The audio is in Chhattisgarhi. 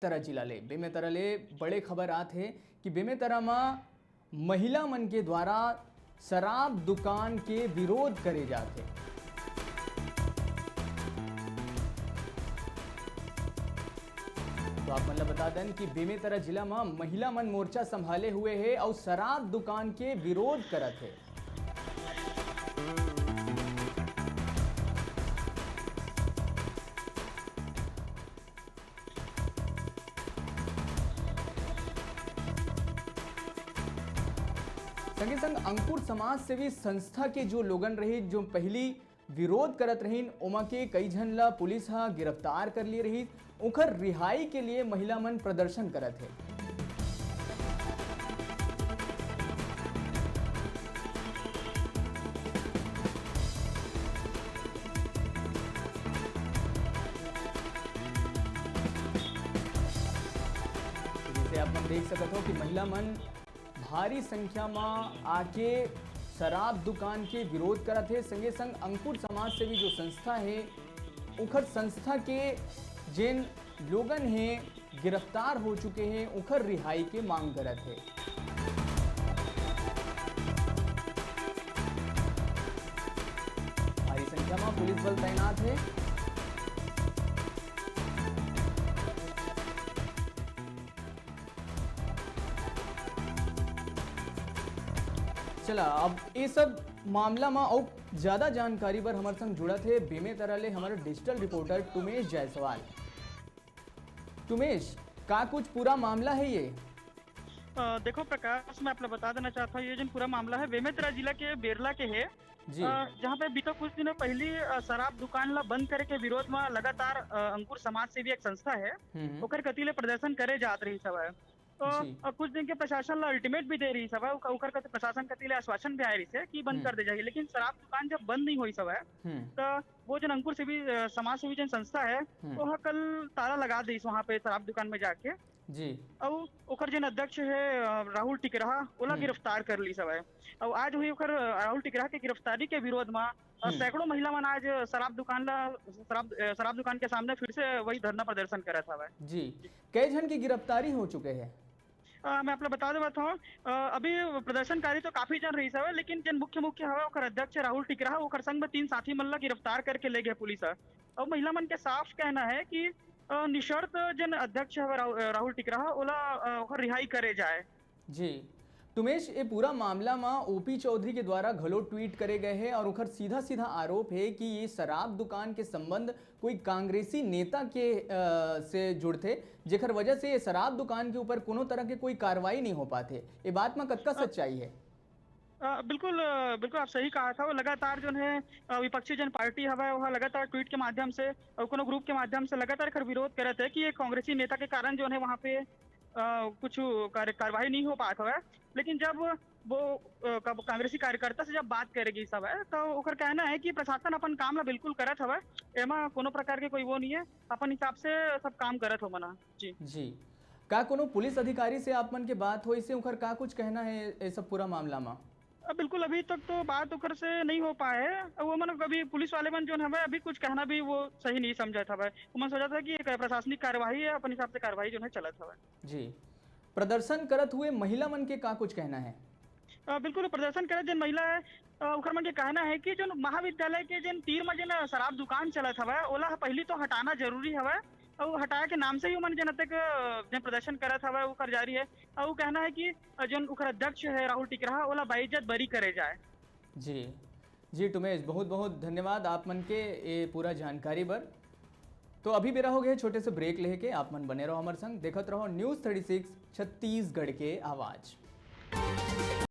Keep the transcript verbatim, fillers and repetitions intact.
बेमेतरा जिला ले, बेमेतरा ले बड़े खबर आत हे कि बेमेतरा म महिला मन के द्वारा शराब दुकान के विरोध करे जात हे। तो आप मन ल बता देन कि बेमेतरा जिला म महिला मन मोर्चा संभाले हुए हे अउ शराब दुकान के विरोध करत हे। संगे संग अंकुर समाज सेवी संस्था के जो लोगन रहे, जो पहली विरोध करत रहिन, ओमा के कई झन ला पुलिस ह गिरफ्तार कर लिए रहिस। ओखर रिहाई के लिए महिला मन प्रदर्शन करत हे। जैसे आप मन देख सकत हो कि महिला मन भारी संख्या म आके शराब दुकान के विरोध करत हे। संगे संग अंकुर समाज सेवी जो संस्था हे, उखर संस्था के जेन लोगन हे, गिरफ्तार हो चुके हे, उखर रिहाई के मांग करत हे। भारी संख्या म पुलिस बल तैनात हे। चला, अब ये सब मामला म अउ ज्यादा जानकारी बर हमर संग जुड़त हे बेमेतरा ले हमर डिजिटल रिपोर्टर टुमेश जायसवाल। टुमेश, का कुछ पूरा मामला है ये? अ, देखो प्रकाश, मैं आप लोग बता देना चाहता हूँ, ये जो पूरा मामला है बेमेतरा जिला के बेरला के है। जी। अ, जहाँ पे बीते कुछ दिनों पहले, अ, शराब दुकान ला बंद करे के विरोध में लगातार, अ, अंकुर समाज सेवी एक संस्था है, हम्म। ओकर कति ले प्रदर्शन करे जात रही सब है। तो, जी। अ, कुछ दिन के प्रशासन ला अल्टीमेट भी दे रही सब है, ओकर, ओकर कति, प्रशासन कति ले आश्वासन भी आए रही से कि बंद हम्म। कर दे जाएगी, लेकिन शराब दुकान जब बंद नहीं हुई सब है, हम्म। तो वो जो अंकुर सेवी, अ, समाज सेवी जो संस्था है, हम्म। वो कल ताला लगा दी वहाँ पे शराब दुकान में जाके। जी। अउ ओकर जेन अध्यक्ष हे, अ, राहुल टिकराहा, ओला हम्म। गिरफ्तार कर ली सब है। अउ आज हुई ओकर, अ, राहुल टिकराहा के गिरफ्तारी के विरोध में, अ, हम्म। सैकड़ों महिला मन आज शराब दुकान ला, शराब, अ, शराब दुकान के सामने फिर से वही धरना प्रदर्शन करत हवय। जी। कई झन की गिरफ्तारी हो चुके हे? अ, मैं आप लोग बता देवत हूँ, अ, अभी प्रदर्शनकारी तो काफी जन रही हवय, लेकिन जेन मुख्य मुख्य हवय ओकर अध्यक्ष राहुल टिकराहा, ओकर संग में तीन साथी मन ला गिरफ्तार करके ले गए पुलिस ह। अउ महिला मन के साफ कहना है कि, अ, निशर्त जेन अध्यक्ष हवय राहु-, अ, राहुल टिकराहा, ओला, अ, ओकर रिहाई करे जाए। जी। टुमेश, ये पूरा मामला म ओपी चौधरी के द्वारा घलो ट्वीट करे गए हे और ओखर सीधा-सीधा आरोप हे कि ये शराब दुकान के संबंध कोई कांग्रेसी नेता के, अ, से जुड़थे, जेखर वजह से ये शराब दुकान के ऊपर कोनो तरह के कोई कार्रवाई नहीं हो पात हे। ये बात म कतका अ, सच्चाई हे? अ, बिल्कुल, अ, बिल्कुल आप सही कहा था। वो लगातार जो है, अ, विपक्षी जन पार्टी हवय, वह लगातार ट्वीट के माध्यम से और कोनो ग्रुप के माध्यम से लगातार एकर विरोध करत है कि ये कांग्रेसी नेता के कारण जो है वहाँ पे, अ, कुछ कार्य-, कार्रवाई नहीं हो पात हवय। लेकिन जब वो, अ, कब कांग्रेसी कार्यकर्ता से जब बात करे गई सब है, तो ओकर कहना है कि प्रशासन अपन काम ला बिल्कुल करत हवय, एमा कोनो प्रकार के कोई वो नहीं है, अपन हिसाब से सब काम करत हो मना। जी। जी। का कोनो पुलिस अधिकारी से आप मन के बात होइस हे, ओकर का कुछ कहना है ये सब पूरा मामला म? अ, बिल्कुल, अभी तक तो बात ओकर से नहीं हो पाए है। अउ वो मन अभी पुलिस वाले मन जोन हवय, अभी कुछ कहना भी वो सही नहीं समझत हवय। वो मन सोचत हवय कि एक प्रशासनिक कार्यवाही है, अपन हिसाब से कार्यवाही जोन है चलत हवय। जी। प्रदर्शन करत हुए महिला मन के का कुछ कहना है? अ, बिल्कुल, प्रदर्शन करत जेन महिला है, अ, ओकर मन के कहना है कि जोन महाविद्यालय के जेन तीर म जेन शराब दुकान चलत हवय, ओला पहली तो हटाना जरूरी हवय। अउ हटाए के नाम से ही ओमन जेन अतेक, अ, जेन प्रदर्शन करत हवय, ओकर जारी है। अउ कहना है कि, अ, जोन ओकर अध्यक्ष है राहुल टिकराहा, ओला बाइज्जत बरी करे जाए। जी, जी टुमेश, बहुत बहुत धन्यवाद आप मन के ये पूरा जानकारी बर। तो अभी बेरा हो गए छोटे से ब्रेक लेके, आप मन बने रहो हमर संग, देखत रहो News Thirty Six छत्तीसगढ़ के आवाज़।